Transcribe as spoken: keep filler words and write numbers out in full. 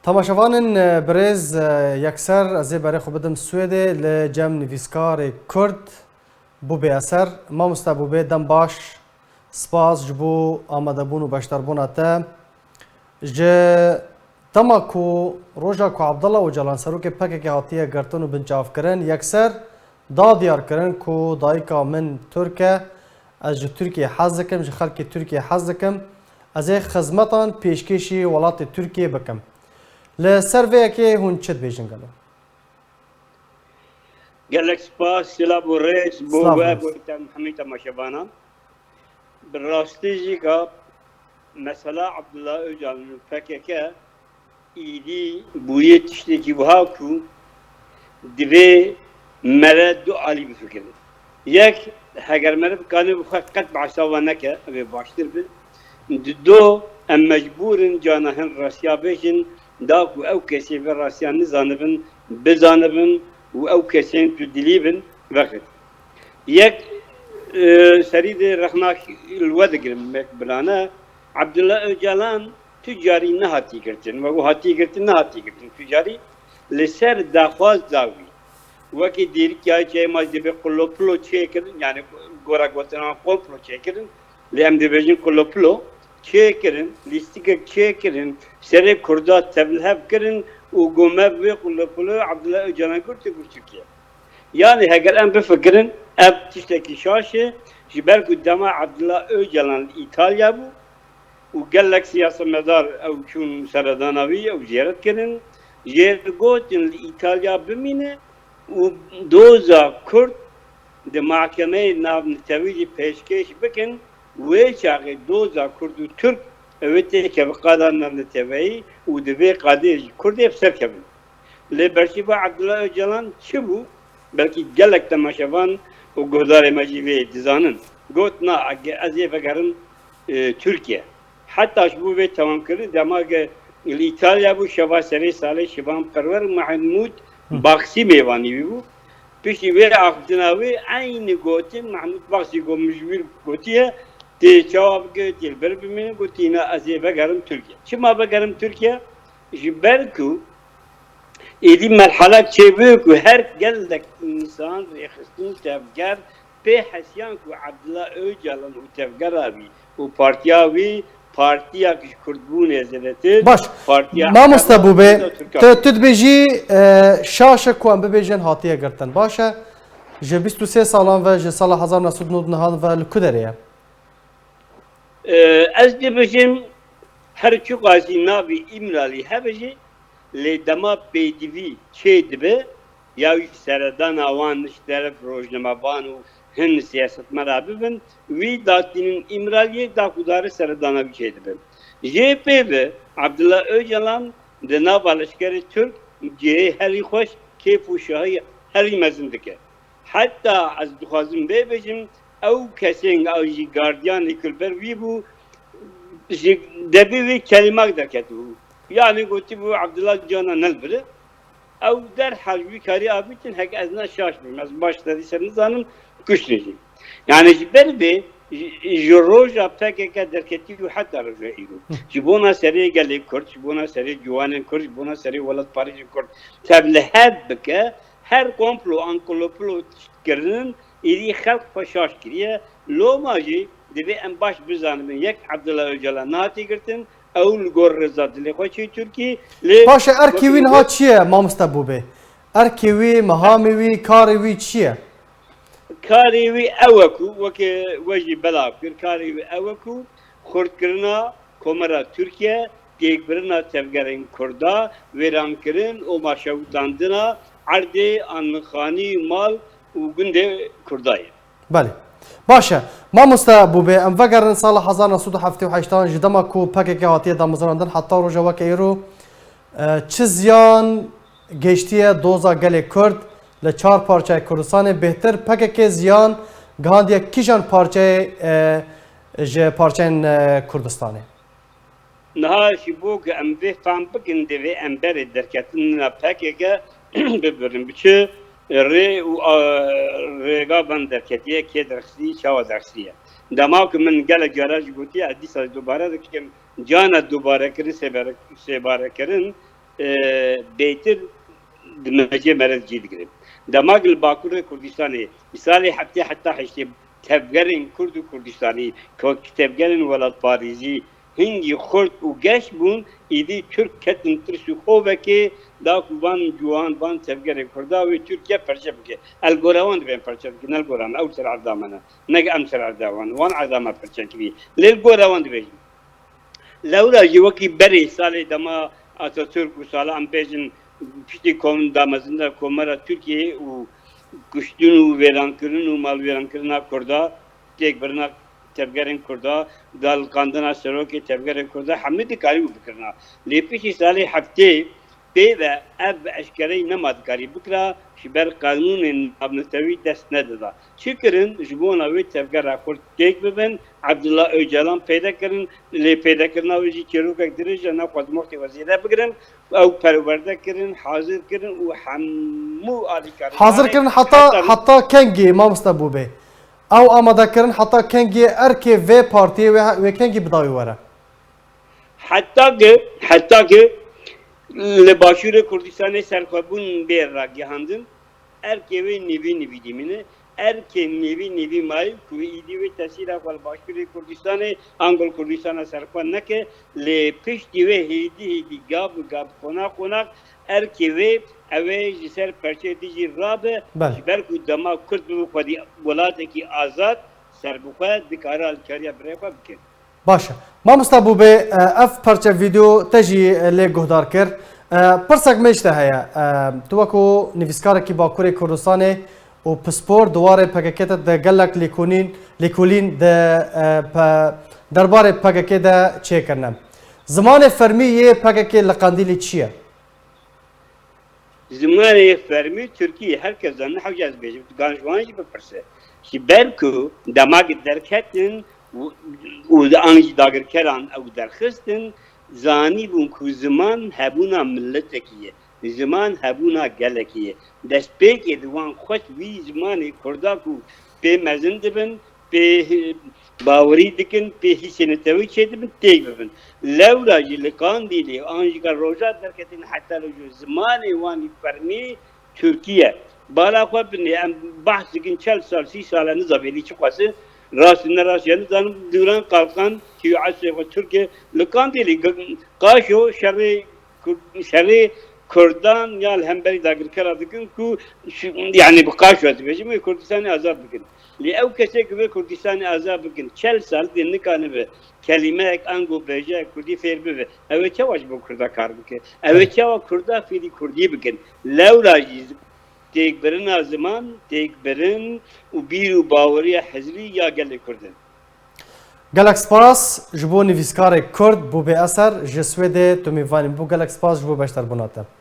Temaşevanên, e, birêz, e, yekser ez ê berê xwe bidim Swêdê li cem nivîskarê Kurd Bûbê Eser. Mamoste Bûbê, dem baş, spas ji bo amadebûn û beşdarbûna te. Ji dema ku, roja ku Abdullah Ocalan serokê P K K hatiye girtin û binçavkirin, yekser da diyar kirin ku dayika min Tirk e, ez ji Tirkiyê hez dikim, ji xelkê Tirkiyê hez dikim, ez ê xizmetan pêşkêşî welatê Tirkiyê bikim. Li ser vê yekê hûn çi dibêjin gelo? Gelek spas, silav û rêz bo Silav we, rêz. Bo te hemî temaşevanan. Bi rastî jî ka mesela Abdullah Ocalan û P K K îdî bûye tiştekî wiha ku divê mere du alî bifikirin. Yek, heger meriv kanê bi xwe qet bi hesaba neke, ev ê baştir bi. Di do, em mecbûr in cana hin rastiya bêjin, da ku ew kesê vê rastiya nizanibin, bizanibin û ew kesên tu dilî bin, vexit. Yek, e, serî de rexnak li we digirim, mek bilane, Abdullah Ocalan tu carî nehatî girtin, we û hatî girtin, nehatî girtin tu carî li ser daxwaz da wî. Wekî dîrikî çê ma dibê qulopilo çêkirin, yani gora gotinan komplo çêkirin, lê em dibêjin qulopilo çêkirin, lîstikek çêkirin, serê Kurda tevlihev kirin û got me bi wê qulopiloyê Abdullah Ocalan girtî bû Tirkiye. Yani heger em bifikirin, ev tiştekî şaş e, ji ber ku dema Abdullah Ocalan li Îtalya bû û gelek siyasetmedar ew çûn seredana wî, ew ziyaret kirin, jê re gotin li Îtalya bimîne û doza Kurd di mahkemeyê navnetewî jî pêşkêş bikin, wê çaxê doza Kurd û Tirk ew ê têkeve qada navneteweyî û di vê qadê jî Kurd ê bi ser kevin. Lê bersiva Abdullah Ocalan çi bû? Belkî gelek temaşevan û guhdarê me jî vê dizanin. Got, na, ez ê vegerim, e, Tirkiye. Heta ji bo vê temamkirin, dema ke li Îtalya bû, şeva serê salê Şivan Perwer û Mehmûd Hı. Baxsî mêvanî wî bû. Piştî wê axiftina wê eynî gotin, Mehmûd Baxsî got, min ji wî gotiye, tê çawa bike, tê li vir bimîne, gotî, na, ez ê vegerim Tirkiye. Çima vegerim Tirkiye? Ji ber ku êdî merhelek çêbûye ku her gelek însan, rêxistin, tevger pê hesiyan ku Abdullah Ocalan û tevgera wî û partiya wî, partiya ku ji kurdbûnê zêdetir, Baş, partiya mamoste Heva Bûbê, û Tirka tu, tu dibêjî, e, şaş e ku em bibêjin hatiye girtin. Baş e, ji bîst û sê salan ve, ji sala hezar neh sed û nod nihan ve li ku derê ye? E, ez dibêjim, her çiqasî navê Îmralî hebe jî, lê dema pêdivî çêdibe, ya wî seredana wan ji teref rojnamevan û hin siyasetmedar bibin, wî datînin Îmraliyê da ku dare seredana wî çêdibe. Jê pê ve Abdullah Ocalan di nava leşkerê Tirk cihê herî xweş, kêf û şahî herî mezin dike. Heta ez dixwazim vê bêjim, ew kesên ew jî gardiyanê ku li ber wî bû, ji debê wê kelimak derketibû. Yanî gotibû, Abdullah cana ne li vir e. Ew derhal wî karî avîtin, heke ez ne şaş bim, ez baş derî ser nizanim, kuştin jî. Yanî ji ber vê, ji, ji roja P K K derketî û heta roja îro. Ji bona serê gelê Kurd, ji bona serê ciwanên Kurd, ji bona serê welatparêzên Kurd tevlihev bike, her komplo an kulopilo kirinin, êdî xelk xwe şaş kiriye. Loma jî divê em baş bizanibin, yek Abdullah Ocalan nehatî girtin, ew li gor rêza dilê xwe çû Tirkî, lê Baş e, erkê wekî wî niha çi ye, mamoste Bûbê? Erkê wî, mehamê wî, karê wî çi ye? Karê wî ew e ku, weke we jî belav kir, karê wî ew e ku xurtkirina Komara Tirkiye, têkbirina tevgerên Kurda, wêrankirin û maşewitandina erdê an xanî, mal û gundê Kurda ye. Belê. Baş e. Mamoste Bûbê, em vegerin sala hezar neh sed û heftê û heştan, ji dema ku P K K hatiye damezrandin heta roja weke îro, e, çi ziyan gihiştiye doza gelê Kurd li çar parçeyê Kurdistanê, bêhtir P K K ziyan gihandiye kîjan parçeyê, e, ji parçeyên, e, Kurdistanê? Niha ji bo ku em vê fehm bikin, divê em berê derketina P K K bibirin. Bi çi rê û, a, rêga van derketiye, kê derxistî, çawa derxistî ye? Dema ku min gelek cara jî gotiye, ez dîsa dubare dikim, cana dubarekirin, sêbare-, sêbarekirin, e, bêtir di mejê me re cî digirin. Dema li Bakurê Kurdistanê, li salê heftê heta heştê tevgerên Kurd û Kurdistanî, ku tevgerên welatparêzî hingî xurt û geş bûn, îdî Tirk ketin tirs û xovekê da ku van ciwan, van tevgerên Kurda wê Tirkiye perçe bike. El gora wan dibên perçe dikin, el gora me, ew ser erda me ne. Neg em ser erda wan, wan erda me perçe kirî. Lê li gora wan dibêjin. Lewra jî wekî berê salê dema Atatürk û sala em bêjin piştî kom-, damezinda Komara Tirkiyeyê û kuştin û wêrankirin û malwêrankirina Kurda, têkbirina tevgerên Kurda, daliqandina serokê tevgerên Kurda, hemî dikarî û bikirina. Lê piştî salê heftê pê ve ev bi eşkereyî nema dikarî bikira, ji ber qanûnên navnetewî dest nedida. Çi kirin? Ji bona wê tevgera xurt têk bibin, Abdullah Öcalan peyde kirin, lê peydekirina wê jî çîrokek dirêj e, nexwazin wextê we zêde bigirin. Ew perwerde kirin, hazir kirin û hemû alîkarî Hazir kirin heta, heta heta kengî, mamoste Bûbê? Ew amade kirin heta kengî erkê vê partiyê wê, wê kengî bidawî were? Heta ki, heta ki li Başûrê Kurdistanê serxwebûn bê ragihandin, erkê wê nîvî nîvî dimîne. Erkê nîvî nîvî mayî ku îdî wê tesîra xwe li Başûrê Kurdistanê, ango li Kurdistana serxwe neke, lê piştî wê hêdî hêdî, gav bi gav, qonax qonax, erkê wê ew ê ji ser perçeyê dijî rabe, Belê. Ji ber ku dema Kurd bibe xwedî welatekî azad, serbixwe, dikare alîkariya birayê xwe bike. Baş e. Mamosta Bûbê, e, ev parçe vîdeo te jî, e, lê guhdar kir. E, pirsek me ji te heye. E, tu wekû nivîskarekî Bakurê Kurdistanê û pispor di warê P K K de gelek lêkolîn, lêkolîn de, e, pe-, derbarê P K K de çêkirine. Zimanê fermî yê P K K li Qandîlî çi ye? Zimanê fermî Tirkî ye. Her kes zanî, hewce ez bêjim, tu gan ji wan jî bipirse. Ji ber ku dema ku derketin û, û an jî dagirkeran ew derxistin, zanîbûn ku ziman hebûna miletekî ye. Ziman hebûna gelekî ye. Destpêkê di wan xwest wî zimanê Kurda ku pê mezin dibin, pê bawerî dikin, pê hîsê netewî çêdibin, têk bibin. Lewra jî li Qandîlê an jî ka roja derketin heta li ji zimanê wan î fermî Tirkî ye. Bala xwe binê, em behs dikin çel sal, sî sal e, nizabêlî çi xwese, rast û ne rast ya nizanim, Dûran Kalkan, kî esrê xwe Tirk e, li Qandîlê g-, qaşo şerê Kur-, şerê Kurdan ya li hemberî dagirkera dikin ku şu, yani bi qaşo ez dibêjim, wê Kurdistanê azad bikin. Lê ew kesê ku wê Kurdistanê azad bikin, çel sal dê nikanibe kelimeyek ango bêje Kurdî fêr bibe. Ew ê çawa ji bo Kurda kar bike? Ew ê çawa Kurda fêrî Kurdî bikin? Lewra jî têkbirina ziman, têkbirin û bîr û baweriya hizrî ya gelê Kurd in. Gelek spas ji bo nivîskarê Kurd Bûbê Eser ji Swêdê tu mêvanî bû. Gelek spas ji bo beşdarbûna te.